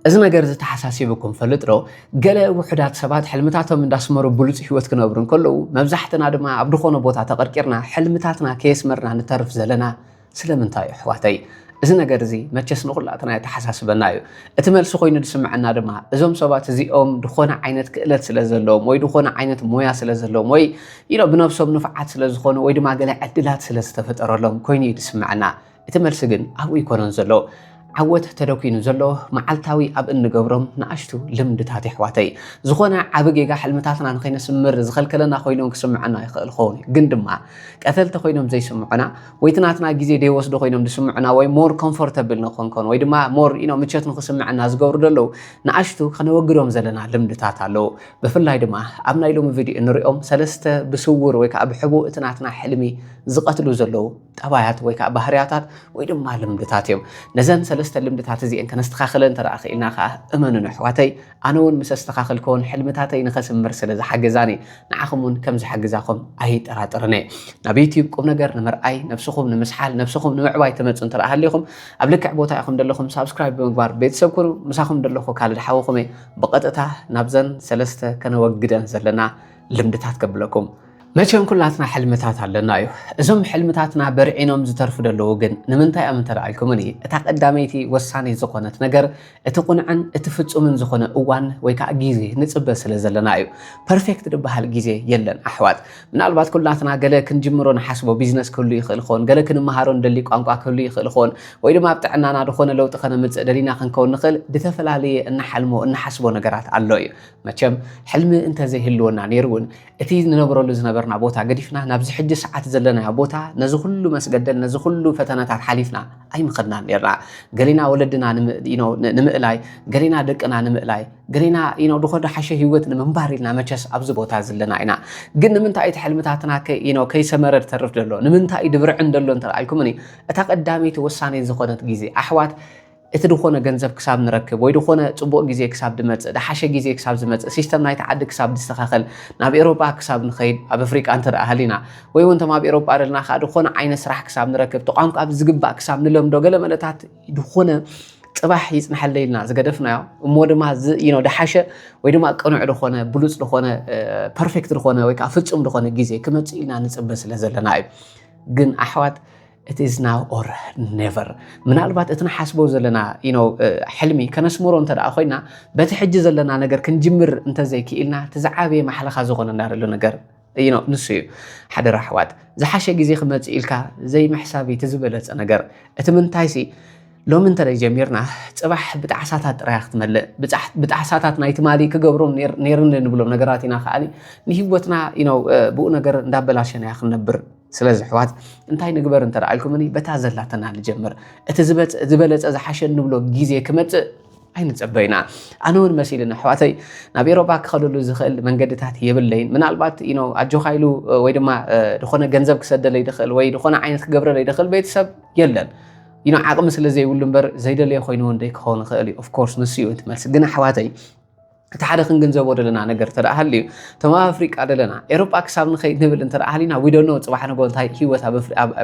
እዚ ነገር እዚ ተሓሳሲብኩም ፈልጥ ዶ? ገለ ውሑዳት ሰባት ሕልምታቶም እንዳስመሩ ብሉጽ ህይወት ክነብሩ እንከለዉ፣ መብዛሕትና ድማ ኣብ ዝኾነ ቦታ ተቐርቂርና ሕልምታትና ከየስመርና ንተርፍ ዘለና ስለምንታይ እዩ ኣሕዋተይ? እዚ ነገር እዚ መቸስ ንኹላትና የተሓሳስበና እዩ። እቲ መልሲ ኮይኑ ዝስምዐና ድማ እዞም ሰባት እዚኦም ዝኾነ ዓይነት ክእለት ስለ ዘለዎም ወይ ዝኾነ ዓይነት ሞያ ስለ ዘለዎም ወይ you know ብነብሶም ንፉዓት ስለ ዝኾኑ ወይ ድማ ገለ ዕድላት ስለ ዝተፈጠረሎም ኮይኑ እዩ ዝስምዐና። እቲ መልሲ ግን ኣብኡ ኣይኮነን ዘሎ። ዓወት ተደኪኑ ዘሎ መዓልታዊ ኣብ እንገብሮም ንኣሽቱ ልምድታት የሕዋተይ። ዝኾነ ዓቢ ጌጋ ሕልምታትና ንኸይነስምር ዝኸልከለና ኮይኖም ክስምዐና ይኽእል ኸውን እዩ። ግን ድማ ቀተልቲ ኮይኖም ዘይስምዑና ወይ እቲ ናትና ግዜ ዘይወስዱ ኮይኖም ዝስምዑና ወይ more comfortable ንኽንኮን ወይ ድማ more you know ምቸት ንኽስምዐና ዝገብሩ ዘለዉ ንኣሽቱ ከነወግዶም ዘለና ልምድታት ኣለዉ። ብፍላይ ድማ ኣብ ናይ ሎሚ ቪድዮ እንሪኦም ሰለስተ ብስውር ወይ ከዓ ብሕቡእ እቲ ናትና ሕልሚ ዝቐትሉ ዘለዉ ጠባያት ወይ ከዓ ባህርያታት ወይ ድማ ልምድታት እዮም። ነዘን ሰለስተ ልምድታት እዚአን ከነስተኻኽለን እንተ ደኣ ክኢልና ከዓ እመኑን ኣሕዋተይ፣ ኣነ እውን ምስ ኣስተኻኸልክዎን ሕልምታተይ ንኸስምር ስለ ዝሓገዛኒ ንዓኹም እውን ከም ዝሓግዛኹም ኣይጠራጠርን እየ። ናብ ዩትዩብ ቁም ነገር ንምርኣይ፣ ነብስኹም ንምስሓል፣ ነብስኹም ንምዕባይ ትመፁ እንተ ደኣ ሃሊኹም ኣብ ልክዕ ቦታ ኢኹም ዘለኹም ሳብስክራይብ ብምግባር ቤተሰብ ኩኑ። ምሳኹም ዘለኹ ካልድ ሓውኹም እየ። ብቐጥታ ናብዘን ሰለስተ ከነወግደን ዘለና ልምድታት ከብለኩም። መቸም ኩላትና ሕልምታት ኣለና እዩ። እዞም ሕልምታትና በርዒኖም ዝተርፉ ዘለዉ ግን ንምንታይ እዮም እንተ ደኣ ኢልኩምኒ፣ እታ ቀዳመይቲ ወሳነይቲ ዝኾነት ነገር እቲ ቁንዕን እቲ ፍጹምን ዝኾነ እዋን ወይ ከዓ ግዜ ንጽበ ስለ ዘለና እዩ። ፐርፌክት ዝበሃል ግዜ የለን ኣሕዋት። ምናልባት ኩላትና ገለ ክንጅምሮ ንሓስቦ ቢዝነስ ክህሉ ይኽእል ኾን፣ ገለ ክንመሃሮ ንደሊ ቋንቋ ክህሉ ይኽእል ኾን፣ ወይ ድማ ኣብ ጥዕናና ዝኾነ ለውጢ ከነምጽእ ደሊና ክንከውን ንኽእል። ዝተፈላለየ እንሓልሞ እንሓስቦ ነገራት ኣሎ እዩ። መቸም ሕልሚ እንተዘይህልወና ነይሩ እውን እቲ ንነብረሉ ዝነበርና ቦታ ገዲፍና ናብዚ ሕጂ ሰዓት ዘለናዮ ቦታ ነዚ ኩሉ መስገደል ነዚ ኩሉ ፈተነታት ሓሊፍና ኣይምኸድናን ነርና። ገሊና ወለድና ንምእላይ፣ ገሊና ደቅና ንምእላይ፣ ገሊና ድኾ ደሓሸ ህይወት ንምንባር ኢልና መቸስ ኣብዚ ቦታ ዘለና ኢና። ግን ንምንታይ እቲ ሕልምታትና ከይሰመረ ተርፍ ዘሎ? ንምንታይ ድብርዕን ዘሎ እንተ ኢልኩምኒ፣ እታ ቀዳመይቲ ወሳኔት ዝኾነት ግዜ ኣሕዋት እቲ ድኾነ ገንዘብ ክሳብ ንረክብ ወይ ድኾነ ጽቡቕ ግዜ ክሳብ ድመጽእ፣ ደሓሸ ግዜ ክሳብ ዝመጽእ፣ ሲስተም ናይቲ ዓዲ ክሳብ ድስተኻኸል፣ ናብ ኤሮጳ ክሳብ ንኸይድ፣ ኣብ ኣፍሪቃ እንተ ደኣ ሃሊና፣ ወይ እውን እቶም ኣብ ኤሮጳ ዘለና ከኣ ድኾነ ዓይነት ስራሕ ክሳብ ንረክብ፣ እቲ ቋንቋ ብዝግባእ ክሳብ ንለምዶ፣ ገለ መለታት ድኾነ ጽባሕ ይጽንሐለይ ኢልና ዝገደፍናዮ እሞ ድማ ደሓሸ ወይ ድማ ቅኑዕ ድኾነ ብሉጽ ድኾነ ፐርፌክት ድኾነ ወይ ከዓ ፍጹም ድኾነ ግዜ ክመጽእ ኢልና ንጽበ ስለ ዘለና እዩ። ግን ኣሕዋት it is now or never። ምናልባት እቲ ንሓስቦ ዘለና ሕልሚ ከነስምሮ እንተ ደኣ ኮይና በቲ ሕጂ ዘለና ነገር ክንጅምር እንተዘይክኢልና እቲ ዝዓበየ ማሕለኻ ዝኾነና ዘሎ ነገር ንሱ እዩ። ሓደራ ኣሕዋት ዝሓሸ ግዜ ክመጽእ ኢልካ ዘይምሕሳብ እቲ ዝበለጸ ነገር። እቲ ምንታይሲ ሎሚ እንተ ጀሚርና ጽባሕ ብጣዕሳታት ጥራያ ክትመልእ ብጣዕሳታት ናይ ትማሊ ክገብሮም ነይርኒ ንብሎም ነገራት ኢና ከዓኒ ንህይወትና ብኡ ነገር እንዳበላሸናያ ክንነብር ስለዚ ኣሕዋት እንታይ ንግበር እንተ ኢልኩምኒ በታ ዘላትና ንጀምር። እቲ ዝበለፀ ዝሓሸ እንብሎ ግዜ ክመፅእ ኣይንፀበ ኢና። ኣነ እውን መሲልኒ ኣሕዋተይ ናብ ኤሮጳ ክኸደሉ ዝኽእል መንገድታት የብለይን። ምናልባት ኣጆኻ ኢሉ ወይ ድማ ዝኾነ ገንዘብ ክሰደለይ ድኽእል ወይ ዝኾነ ዓይነት ክገብረለይ ድኽእል ቤተሰብ የለን። ዓቕሚ ስለ ዘይብሉ እምበር ዘይደለየ ኮይኑ እውን ደይክኸውን ይኽእል እዩ። ኦፍኮርስ ንሱ እዩ እቲ መልሲ። ግን ኣሕዋተይ እቲ ሓደ ክንግንዘቦ ዘለና ነገር እንተ ደኣ ሃልዩ እቶም ኣብ ኣፍሪቃ ዘለና ኤሮጳ ክሳብ ንኸይድ ንብል እንተ ደኣ ሃሊና we don't know ፅባሕ ንጎ እንታይ ህይወት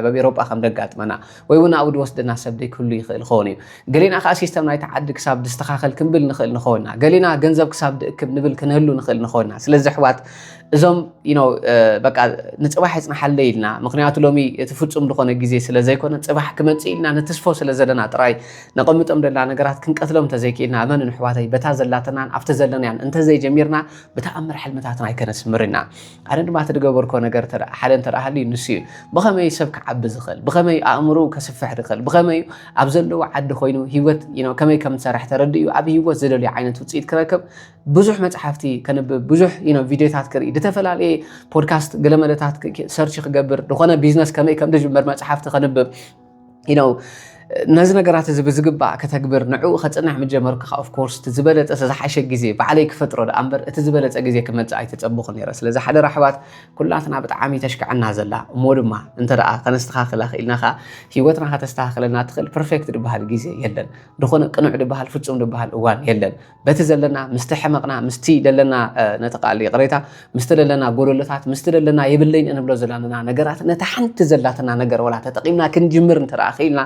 ኣብ ኤሮጳ ከም ደጋጥመና ወይ እውን ኣብኡ ድወስደና ሰብ ደይክህሉ ይኽእል ይኸውን እዩ። ገሌና ከዓ ሲስተም ናይቲ ዓዲ ክሳብ ድስተኻኸል ክንብል ንኽእል ንኸውንና፣ ገሌና ገንዘብ ክሳብ ድእክብ ንብል ክንህሉ ንኽእል ንኸውንና። ስለዚ ኣሕዋት እዞም በቃ ንፅባሕ ይፅንሓለይ ኢልና፣ ምክንያቱ ሎሚ እቲ ፍፁም ዝኾነ ግዜ ስለ ዘይኮነ ፅባሕ ክመፅእ ኢልና ንትስፎ ስለ ዘለና ጥራይ ነቐምጦም ደላ ነገራት ክንቀትሎም እንተዘይክኢልና እመኑን ኣሕዋተይ በታ ዘላትናን ኣብቲ ዘለናያን እንተዘይጀሚርና ብተኣምር ሕልምታትና ኣይከነስምር ኢና። ኣነ ድማ እቲ ዝገበርኮ ነገር ሓደ እንተ ደኣ ሃልዩ ንሱ እዩ። ብኸመይ ሰብ ክዓቢ ዝኽእል፣ ብኸመይ ኣእምርኡ ከስፍሕ ዝኽእል፣ ብኸመይ ኣብ ዘለዎ ዓዲ ኮይኑ ህይወት ከመይ ከም ዝሰርሕ ተረዲኡ ኣብ ህይወት ዝደልዮ ዓይነት ውፅኢት ክረክብ ብዙሕ መፅሓፍቲ ከንብብ፣ ብዙሕ ቪድዮታት ክርኢ፣ ዝተፈላለየ ፖድካስት ገለመለታት ሰርች ክገብር፣ ዝኾነ ቢዝነስ ከመይ ከም ዝጅመር መፅሓፍቲ ከንብብ ነዚ ነገራት እዚ ብዝግባእ ከተግብር ንዕኡ ከፅንዕ ምጀመርኩ ከዓ ኦፍኮርስ እቲ ዝበለፀ ዝሓሸ ግዜ ባዕለይ ክፈጥሮ ደኣ እምበር እቲ ዝበለፀ ግዜ ክመፅእ ኣይተፀበኹ ነይረ። ስለዚ ሓደራ ኣሕዋት ኩላትና ብጣዕሚ ተሽክዐና ዘላ እሞ ድማ እንተ ደኣ ከነስተኻኽላ ክኢልና ከዓ ህይወትና ከተስተኻኽለልና ትኽእል ፐርፌክት ዝበሃል ግዜ የለን። ዝኾነ ቅኑዕ ዝበሃል ፍፁም ዝበሃል እዋን የለን። በቲ ዘለና ምስቲ ሕመቕና ምስቲ ደለና ነቲ ቃል ይቕሬታ ምስቲ ደለና ጎደሎታት ምስቲ ደለና የብለይን እንብሎ ዘለና ነገራት ነታ ሓንቲ ዘላትና ነገር ወላ ተጠቒምና ክንጅምር እንተ ደኣ ክኢልና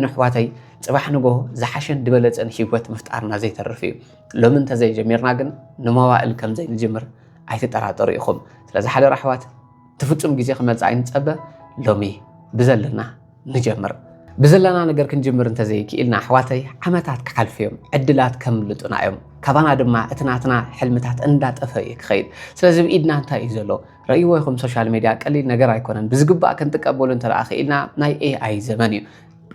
ንሕዋተይ ጽባሕ ንጎ ዝሓሸን ዝበለጸን ህይወት ምፍጣርና ዘይተርፍ እዩ። ሎሚ እንተዘይጀሚርና ግን ንመዋእል ከም ዘይንጅምር ኣይትጠራጠሩ ኢኹም። ስለዚ ሓደራ ኣሕዋት፣ እቲ ፍጹም ግዜ ክመጽእ ኣይንጸበ። ሎሚ ብዘለና ንጀምር። ብዘለና ነገር ክንጅምር እንተዘይክኢልና ኣሕዋተይ፣ ዓመታት ክሓልፉ እዮም፣ ዕድላት ከምልጡና እዮም። ካባና ድማ እቲ ናትና ሕልምታት እንዳጠፈ እዩ ክኸይድ። ስለዚ ብኢድና እንታይ እዩ ዘሎ? ረእይዎ ይኹም፣ ሶሻል ሜድያ ቀሊል ነገር ኣይኮነን። ብዝግባእ ክንጥቀመሉ እንተ ደኣ ክኢልና ናይ ኤኣይ ዘመን እዩ።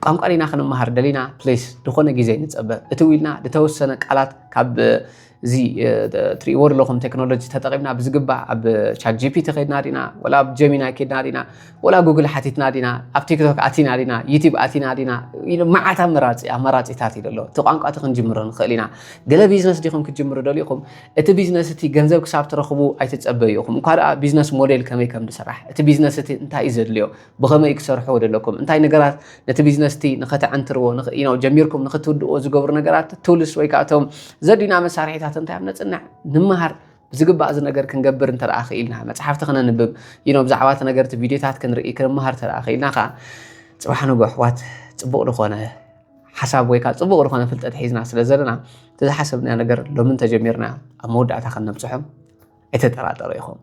ቋንቋ ዲና ክንመሃር ደሊና፣ ፕሊስ ዝኾነ ግዜ ንጸበ። እቲ ዊልና ዝተወሰነ ቃላት ካብ እዚ ትሪእዎ ዘለኹም ቴክኖሎጂ ተጠቒምና ብዝግባእ ኣብ ቻት ጂፒቲ ከይድና ዲና፣ ወላ ኣብ ጀሚናይ ከይድና ዲና፣ ወላ ጉግል ሓቲትና ዲና፣ ኣብ ቲክቶክ ኣቲና ዲና፣ ዩቲብ ኣቲና ዲና፣ ኢሉ መዓት ኣመራፂ ኣማራፂታት እዩ ዘሎ። እቲ ቋንቋ እቲ ክንጅምሮ ንኽእል ኢና። ገለ ቢዝነስ ዲኹም ክትጅምሩ ደሊኹም፣ እቲ ቢዝነስ እቲ ገንዘብ ክሳብ ትረኽቡ ኣይትፀበዩ ኢኹም። እንኳ ደኣ ቢዝነስ ሞዴል ከመይ ከም ዝስራሕ፣ እቲ ቢዝነስ እቲ እንታይ እዩ ዘድልዮ፣ ብኸመይ ክሰርሑ ደለኩም፣ እንታይ ነገራት ነቲ ቢዝነስ እቲ ንኸተዐንትርዎ ንኽ- you know፣ ጀሚርኩም ንኽትውድእዎ ዝገብሩ ነገራት፣ ቱልስ ወይ ከዓ እቶም ዘድዩና መሳርሒታት እንታይ እዮም ነፅንዕ፣ ንመሃር። ብዝግባእ እዚ ነገር ክንገብር እንተ ደኣ ክኢልና፣ መፅሓፍቲ ክነንብብ፣ you know፣ ብዛዕባ እቲ ነገር እቲ ቪድዮታት ክንርኢ ክንመሃር እንተ ደኣ ክኢልና ከዓ፣ ፅባሕ ንጎ ኣሕዋት ፅቡቕ ዝኾነ ሓሳብ ወይ ከዓ ፅቡቕ ዝኾነ ፍልጠት ሒዝና ስለ ዘለና፣ እቲ ዝሓሰብናዮ ነገር ሎሚ እንተጀሚርና ኣብ መወዳእታ ከም ነብፅሖም ኣይተጠራጠሩ ኢኹም።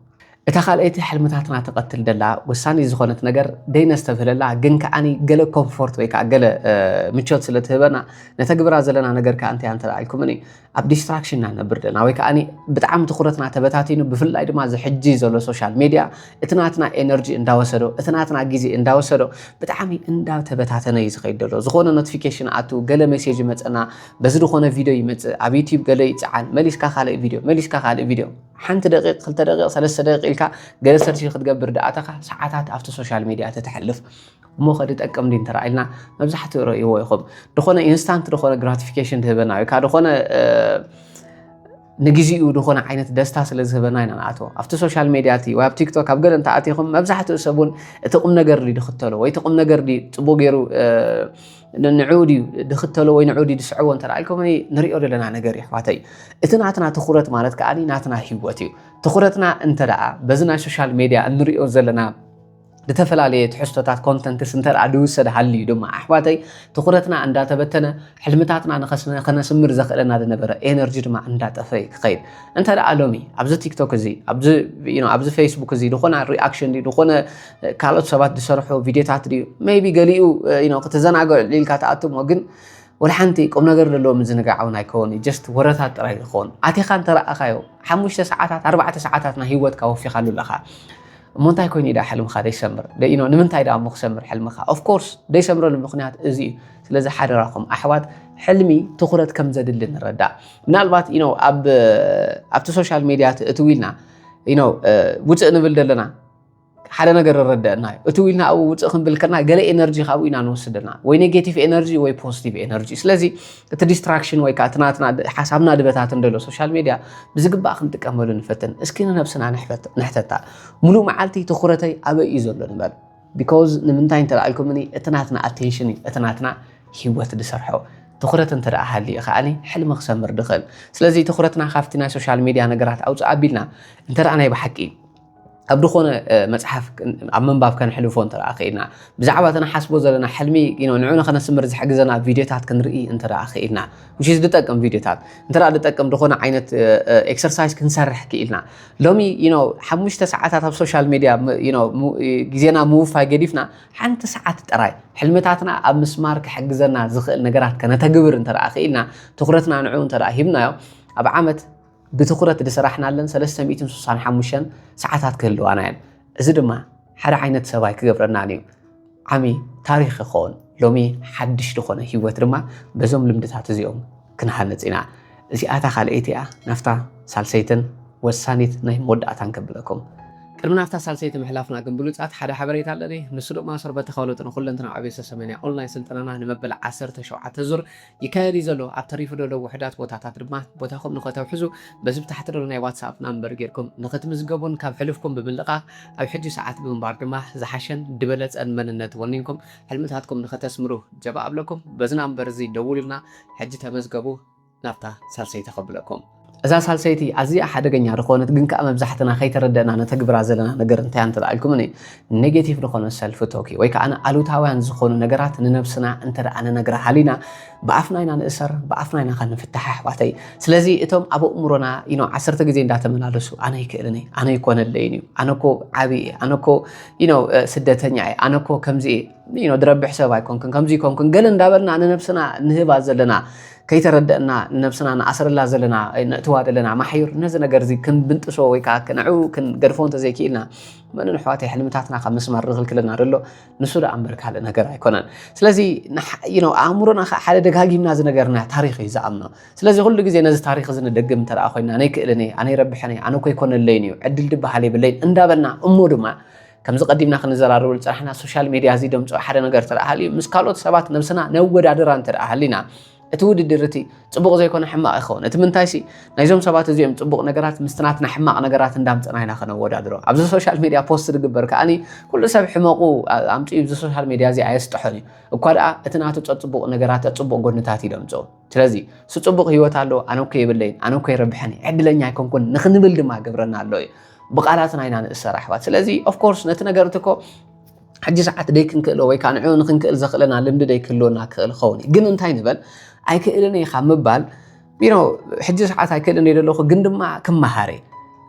እታ ካልኣይቲ ሕልምታትና ትቐትል ደላ ወሳኒ ዝኾነት ነገር ደይነስተብህለላ፣ ግን ከዓኒ ገለ ኮምፎርት ወይ ከዓ ገለ ምቾት ስለ ትህበና፣ ነተግብራ ዘለና ነገር ከዓ እንታይ እንተ ኢልኩምኒ፣ ኣብ ዲስትራክሽን ኢና ነብር ደለና ወይ ከዓኒ ብጣዕሚ ትኹረትና ተበታቲኑ፣ ብፍላይ ድማ እዚ ሕጂ ዘሎ ሶሻል ሜድያ እቲ ናትና ኤነርጂ እንዳወሰዶ፣ እቲ ናትና ግዜ እንዳወሰዶ፣ ብጣዕሚ እንዳተበታተነ እዩ ዝኸይድ ዘሎ። ዝኾነ ኖቲፊኬሽን ኣቱ፣ ገለ ሜሴጅ ይመፀና፣ በዚ ዝኾነ ቪድዮ ይመፅእ፣ ኣብ ዩቲዩብ ገለ ይፀዓን፣ መሊስካ ካልእ ቪድዮ፣ መሊስካ ካልእ ቪድዮ፣ ሓንቲ ደቂቕ፣ ክልተ ደቂቕ፣ ሰለስተ ደቂቕ ኢልካ ገለ ሰርች ክትገብር ደኣተኻ ሰዓታት ኣብቲ ሶሻል ሜድያ ተተሕልፍ። እሞ ከ ድጠቅም ድዩ እንተ ኢልና፣ መብዛሕትኡ ረእይዎ ኢኹም። ዝኾነ ኢንስታንት ዝኾነ ግራቲፊኬሽን ድህበና ወይ ከዓ ዝኾነ ንግዚኡ ዝኾነ ዓይነት ደስታ ስለ ዝህበና ኢና ንኣትዎ ኣብቲ ሶሻል ሜድያ እቲ ወይ ኣብ ቲክቶክ ኣብ ገለ እንተኣቲኹም፣ መብዛሕትኡ ሰብ እውን እቲ ቁም ነገር ድዩ ድኽተሎ ወይ እቲ ቁም ነገር ድዩ ፅቡቅ ገይሩ ንዕኡ ድዩ ድኽተሎ ወይ ንዕኡ ድዩ ድስዕቦ እንተ ኢልኩም ንሪኦ ዘለና ነገር እዩ ኣሕዋተይ። እቲ ናትና ትኹረት ማለት ከዓ ናትና ህይወት እዩ። ትኹረትና እንተ ደኣ በዚ ናይ ሶሻል ሜድያ እንሪኦ ዘለና ዝተፈላለየ ትሕዝቶታት ኮንተንትስ እንተ ደኣ ድውሰድ ሃልዩ ድማ ኣሕዋተይ ትኹረትና እንዳተበተነ ሕልምታትና ንኸስነ- ከነስምር ዘኽእለና ዝነበረ ኤነርጂ ድማ እንዳጠፈ እዩ ክኸይድ። እንተ ደኣ ሎሚ ኣብዚ ቲክቶክ እዚ ኣብዚ you know ኣብዚ ፌስቡክ እዚ ዝኾነ ሪኣክሽን ድዩ ዝኾነ ካልኦት ሰባት ዝሰርሑ ቪድዮታት ድዩ ሜይቢ ገሊኡ you know ክትዘናግዕ ኢልካ ትኣቱ እሞ ግን ወላ ሓንቲ ቁም ነገር ዘለዎ ምዝንጋዕ እውን ኣይከውን እዩ። ጀስት ወረታት ጥራይ ዝኸውን ኣቲኻ እንተረኣኻዮ ሓሙሽተ ሰዓታት ኣርባዕተ ሰዓታት ናይ ህይወትካ ወፊኻሉ ኣለኻ። እሞ እንታይ ኮይኑ ዳ ሕልምኻ ደይሰምር ደኢኖ ንምንታይ ዳ እሞ ክሰምር ሕልምኻ ኦፍኮርስ ደይሰምረሉ ምክንያት እዚ እዩ። ስለዚ ሓደራኹም ኣሕዋት ሕልሚ ትኹረት ከም ዘድሊ ንረዳእ። ምናልባት you know ኣብ ኣብቲ ሶሻል ሜድያ እትው ኢልና you know ውፅእ ንብል ዘለና ሓደ ነገር ይረደአና እዩ። እትው ኢልና ኣብኡ ውፅእ ክንብል ከና ገለ ኤነርጂ ካብኡ ኢና ንወስደና ወይ ኔጌቲቭ ኤነርጂ ወይ ፖዚቲቭ ኤነርጂ። ስለዚ እቲ ዲስትራክሽን ወይ ከዓ እቲ ናትና ሓሳብና ድበታትን ደሎ ሶሻል ሜድያ ብዝግባእ ክንጥቀመሉ ንፈትን። እስኪ ንነብስና ንሕፈት- ንሕተታ፣ ሙሉእ መዓልቲ ትኹረተይ ኣበይ እዩ ዘሎ ንበል። ቢኮዝ ንምንታይ እንተ ኢልኩምኒ እቲ ናትና ኣቴንሽን እዩ፣ እቲ ናትና ህይወት ዝሰርሖ። ትኹረት እንተ ደኣ ሃልዩ ከዓኒ ሕልሚ ክሰምር ድኽእል። ስለዚ ትኹረትና ካብቲ ናይ ሶሻል ሜድያ ነገራት ኣውፅእ ኣቢልና እንተ ደኣ ናይ ብሓቂ ኣብ ዝኾነ መፅሓፍ ኣብ ምንባብ ከነሕልፎ እንተ ክኢልና ብዛዕባ እቲ ንሓስቦ ዘለና ሕልሚ ንዑ ንኸነስምር ዝሕግዘና ቪድዮታት ክንርኢ እንተ ክኢልና ውሽዝ ዝጠቅም ቪድዮታት እንተ ዝጠቅም ዝኾነ ዓይነት ኤክሰርሳይዝ ክንሰርሕ ክኢልና ሎሚ ሓሙሽተ ሰዓታት ኣብ ሶሻል ሚድያ ግዜና ምውፋይ ገዲፍና ሓንቲ ሰዓት ጥራይ ሕልምታትና ኣብ ምስማር ክሕግዘና ዝኽእል ነገራት ከነተግብር እንተ ክኢልና ትኹረትና ንዑ እንተ ሂብናዮ ኣብ ዓመት ብትኹረት ዝሰራሕናለን ሰለስተ ሚእትን ስሳን ሓሙሽተን ሰዓታት ክህልዋና እየን። እዚ ድማ ሓደ ዓይነት ሰብኣይ ክገብረናን እዩ። ዓሚ ታሪኽ ክኸውን ሎሚ ሓድሽ ዝኾነ ህይወት ድማ በዞም ልምድታት እዚኦም ክንሃንጽ ኢና። እዚኣታ ካልኣይቲ እያ ናፍታ ሳልሰይትን ወሳኒት ናይ መወዳእታን ከብለኩም። ቅድሚ ናፍታ ሳልሰይቲ ምሕላፍና ግን ብሉጻት ሓደ ሓበሬታ ኣለኒ። ንሱ ድማ ሰርበተ ከወለጡ ንኩለንትና ዓብየ ሰሰመንያ ኦንላይን ስልጠናና ንመበል ዓሰርተ ሸውዓተ ዙር ይካየድ እዩ ዘሎ። ኣብ ተሪፉ ዘሎ ውሕዳት ቦታታት ድማ ቦታኹም ንኸተውሕዙ በዚ ብታሕቲ ዘሎ ናይ ዋትሳፕ ናምበር ጌርኩም ንኽትምዝገቡን ካብ ሕልፍኩም ብምልቓ ኣብ ሕጂ ሰዓት ብምንባር ድማ ዝሓሸን ድበለጸን መንነት ወኒንኩም ሕልምታትኩም ንኸተስምሩ ጀባ ኣብለኩም። በዚ ናምበር እዚ ደውሉልና ሕጂ ተመዝገቡ። ናብታ ሳልሰይቲ ከብለኩም። እዛ ሳልሰይቲ ኣዝያ ሓደገኛ ዝኾነት ግን ከዓ መብዛሕትና ከይተረደእና ነተግብራ ዘለና ነገር እንታይ እንተ ኢልኩምኒ፣ ኔጌቲቭ ዝኾነ ሰልፍ ቶኪ ወይ ከዓ ኣሉታውያን ዝኾኑ ነገራት ንነብስና እንተ ደኣ ንነግራ ሃሊና፣ ብኣፍና ኢና ንእሰር፣ ብኣፍና ኢና ከ ንፍታሕ ኣሕዋተይ። ስለዚ እቶም ኣብ ኣእምሮና ኢኖ ዓሰርተ ግዜ እንዳተመላለሱ ኣነ ይክእልን እየ፣ ኣነ ይኮነለይን እዩ፣ ኣነ እኮ ዓብዪ እየ፣ ኣነ እኮ ኢኖ ስደተኛ እየ፣ ኣነ እኮ ከምዚ እየ፣ ኢኖ ድረብሕ ሰብ ኣይኮንክን፣ ከምዚ ይኮንክን ገለ እንዳበልና ንነብስና ንህባ ዘለና ከይተረደእና ንነብስና ንኣስረላ ዘለና ነእትዋ ዘለና ማሕዩር ነዚ ነገር እዚ ክንብንጥሶ ወይ ከዓ ንዕኡ ክንገድፎ እንተዘይክኢልና መንን ኣሕዋተይ ሕልምታትና ካብ ምስማር ዝኽልክለና ዘሎ ንሱ ደኣ እምበር ካልእ ነገር ኣይኮነን። ስለዚ ኣእምሮና ከዓ ሓደ ደጋጊምና ዝነገርና ታሪኽ እዩ ዝኣምኖ። ስለዚ ኩሉ ግዜ ነዚ ታሪኽ እዚ ንደግም እንተ ኮይንና ኣነ ይክእልን እየ፣ ኣነ ይረብሐን እየ፣ ኣነ እኮ ይኮነለይን እዩ፣ ዕድል ድበሃል የብለይን እንዳበልና እሞ ድማ ከምዚ ቀዲምና ክንዘራረበሉ ዝፀናሕና ሶሻል ሜድያ እዚ ደምፅኦ ሓደ ነገር እንተ ሃልዩ ምስ ካልኦት ሰባት ነብስና ነወዳድራ እንተ ሃሊና እቲ ውድድር እቲ ፅቡቕ ዘይኮነ ሕማቕ ይኸውን። እቲ ምንታይሲ ናይዞም ሰባት እዚኦም ፅቡቕ ነገራት ምስቲ ናትና ሕማቕ ነገራት እንዳምፀና ኢና ከነወዳድሮ። ኣብዚ ሶሻል ሜድያ ፖስት ዝግበር ከዓኒ ኩሉ ሰብ ሕመቑ ኣምፅኡ እዚ ሶሻል ሜድያ እዚ ኣየስጥሖን እዩ። እኳ ደኣ እቲ ናቱ ፀፅቡቕ ነገራት ፀፅቡቕ ጎንታት እዩ ደምፅኦ። ስለዚ እሱ ፅቡቕ ህይወት ኣለዎ፣ ኣነ እኮ የብለይን፣ ኣነ እኮ ይረብሐኒ፣ ዕድለኛ ኣይኮንኩን ንክንብል ድማ ገብረና ኣሎ እዩ። ብቃላትና ኢና ንእሰር ኣሕዋት። ስለዚ ኦፍኮርስ ነቲ ነገር እቲ እኮ ሕጂ ሰዓት ደይ ክንክእሎ ወይ ከዓ ንዕኡ ንክንክእል ዘኽእለና ልምዲ ደይ ክህልወና ክኽእል ክኸውን እዩ። ግን እንታይ ንበል ኣይክእልን እየ ካብ ምባል ቢሮ ሕጂ ሰዓት ኣይክእልን እየ ዘለኹ ግን ድማ ክመሃር እየ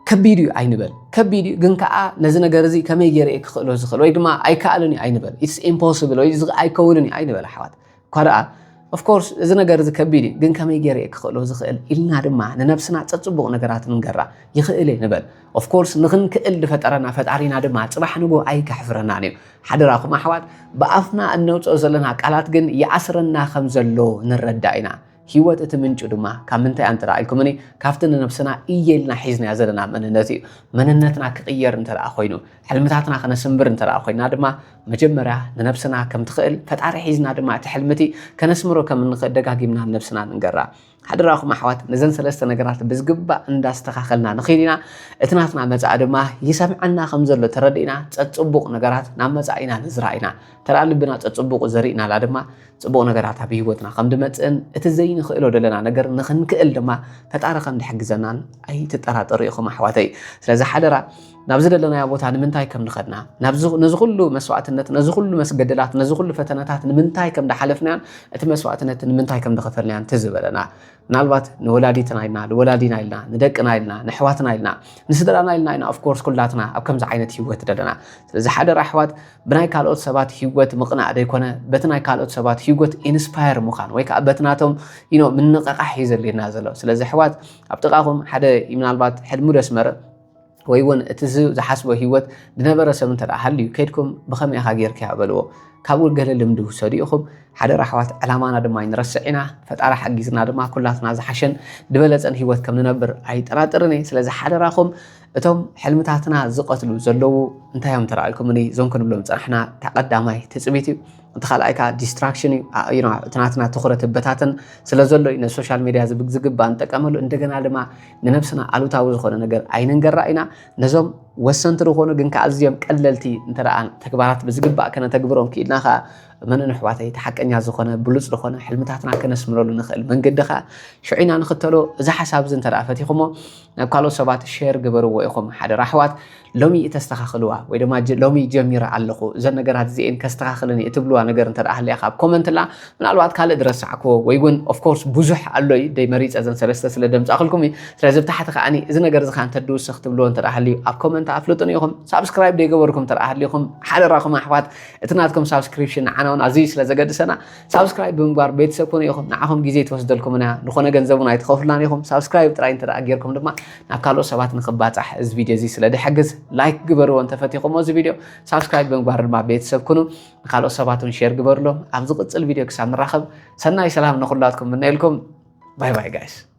ከቢድ እዩ ኣይንበል። ከቢድ እዩ ግን ከዓ ነዚ ነገር እዚ ከመይ ገይረ እየ ክኽእሎ ዝኽእል ወይ ድማ ኣይከኣልን እዩ ኣይንበል። ኢትስ ኢምፖስብል ወይ እዚ ኣይከውንን እዩ ኣይንበል ኣሕዋት። እኳ ደኣ ኦፍኮርስ እዚ ነገር እዚ ከቢድ እዩ ግን ከመይ ገይረ እየ ክኽእሎ ዝኽእል ኢልና ድማ ንነብስና ፀፅቡቕ ነገራት ንንገራ። ይኽእል እየ ንበል። ኦፍኮርስ ንኽንክእል ዝፈጠረና ፈጣሪና ድማ ፅባሕ ንጎ ኣይከሕፍረናን እዩ። ሓደራኹም ኣሕዋት ብኣፍና እነውፅኦ ዘለና ቃላት ግን ይኣስረና ከም ዘሎ ንረዳእ ኢና። ህይወት እቲ ምንጩ ድማ ካብ ምንታይ ኣንተ ኢልኩምኒ ካብቲ ንነብስና እየልና ሒዝናዮ ዘለና መንነት እዩ። መንነትና ክቕየር እንተ ደኣ ኮይኑ ሕልምታትና ከነስምብር እንተ ደኣ ኮይና ድማ መጀመርያ ንነብስና ከም ትኽእል ፈጣሪ ሒዝና ድማ እቲ ሕልምቲ ከነስምሮ ከም እንኽእል ደጋጊምና ንነብስና ንንገራ። ሓደራኹም ኣሕዋት ነዘን ሰለስተ ነገራት ብዝግባእ እንዳስተኻኸልና ንኽእል ኢና። እቲ ናትና መጻኢ ድማ ይሰምዐና ከም ዘሎ ተረዲእና ጸጽቡቕ ነገራት ናብ መጻኢና ንዝራ ኢና። ተራ ልብና ጸጽቡቑ ዘሪእናላ ድማ ጽቡቕ ነገራት ኣብ ህይወትና ከም ድመጽእን እቲ ዘይንኽእሎ ዘለና ነገር ንኽንክእል ድማ ፈጣሪ ከም ድሕግዘናን ኣይትጠራጠሩ ኢኹም ኣሕዋተይ። ስለዚ ሓደራ ናብዚ ዘለናዮ ቦታ ንምንታይ ከም ንኸድና ነዚ ኩሉ መስዋዕትነት ነዚ ኩሉ መስገደላት ነዚ ኩሉ ፈተነታት ንምንታይ ከም ድሓለፍናዮን እቲ መስዋዕትነት ንምንታይ ከም ድኸፈልናዮን ትዝበለና ምናልባት ንወላዲትና ኢልና ንወላዲና ኢልና ንደቅና ኢልና ንሕዋትና ኢልና ንስድራና ኢልና ኢና ኦፍኮርስ ኩላትና ኣብ ከምዚ ዓይነት ህይወት ዘለና። ስለዚ ሓደራ ኣሕዋት ብናይ ካልኦት ሰባት ህይወት ምቕናእ ደይኮነ በቲ ናይ ካልኦት ሰባት ህይወት ኢንስፓየር ምዃን ወይ ከዓ በቲ ናቶም ኢኖ ምንቕቓሕ እዩ ዘድልየና ዘሎ። ስለዚ ኣሕዋት ኣብ ጥቓኹም ሓደ ምናልባት ሕልሙ ደስመረ ወይ እውን እቲ ዝሓስቦ ህይወት ዝነበረ ሰብ እንተ ሃልዩ ከይድኩም ብኸመይ ኢኻ ጌርካዮ በልዎ። ካብኡ ገለ ልምዲ ውሰዱ ኢኹም። ሓደራ ኣሕዋት ዕላማና ድማ ኣይንረስዕ ኢና። ፈጣሪ ሓጊዝና ድማ ኩላትና ዝሓሸን ዝበለፀን ህይወት ከም ንነብር ኣይጠራጥርን እየ። ስለዚ ሓደራኹም እቶም ሕልምታትና ዝቐትሉ ዘለዉ እንታይ እዮም ተራእልኩምኒ እዞም ክንብሎም ዝፀናሕና እቲ ቀዳማይ ትፅቢት እዩ። እቲ ካልኣይ ከዓ ዲስትራክሽን እዩ። እቲ ናትና ትኹረት በታተን ስለ ዘሎ እዩ ነዚ ሶሻል ሜድያ ዝግባእ ንጠቀመሉ። እንደገና ድማ ንነብስና ኣሉታዊ ዝኾነ ነገር ኣይንንገራ ኢና። ነዞም ወሰንቲ ዝኾኑ ግን ከዓ ኣዝዮም ቀለልቲ እንተ ተግባራት ብዝግባእ ከነተግብሮም ክኢልና ከዓ መንን ኣሕዋተይ እቲ ሓቀኛ ዝኾነ ብሉፅ ዝኾነ ሕልምታትና ከነስምረሉ ንኽእል መንገዲ ከዓ ሽዑ ኢና ንኽተሎ። እዚ ሓሳብ እዚ እንተ ፈቲኹሞ ናብ ካልኦት ሰባት ሼር ግበርዎ ኢኹም ሓደራ ኣሕዋት። ሎሚ ተስተኻኽልዋ ወይ ድማ ሎሚ ጀሚረ ኣለኹ እዘን ነገራት እዚኤን ከስተኻኽልን እየ ትብልዋ ነገር እንተ ሃልያ ካብ ኮመንት ላ ምናልባት ካልእ ዝረሳዕክዎ ወይ እውን ኦፍኮርስ ብዙሕ ኣሎ እዩ ደይ መሪፀ እዘን ሰለስተ ስለ ደምፃእክልኩም እዩ። ስለዚ ብታሕቲ ከዓኒ እዚ ነገር እዚ ከዓ እንተድውስኽ ትብልዎ እንተ ሃልዩ ኣብ ኮመንት ኣፍልጡን ኢኹም። ሳብስክራይብ ደይገበርኩም እንተ ሃልዩኹም ሓደራኹም ኣሕዋት እቲ ናትኩም ሳብስክሪፕሽን ንዓና እውን ኣዝዩ ስለ ዘገድሰና ሳብስክራይብ ብምግባር ቤተሰብ ኩኑ ኢኹም። ንዓኹም ግዜ ትወስደልኩምና ዝኾነ ገንዘብ እውን ኣይትኸፍሉናን ኢኹም። ሳብስክራይብ ጥራይ እንተ ጌርኩም ድማ ናብ ካልኦት ሰባት ንክባፃሕ እዚ ቪድዮ እዚ ስለ ድሕግዝ ላይክ ግበርዎ እንተፈቲኹሞ እዚ ቪድዮ ሳብስክራይብ ብምግባር ድማ ቤተሰብ ኩኑ። ንካልኦት ሰባት እውን ሼር ግበርሎም። ኣብ ዝቕፅል ቪድዮ ክሳብ ንራኸብ ሰናይ ሰላም ንኩላትኩም ምነየልኩም። ባይ ባይ ጋይስ።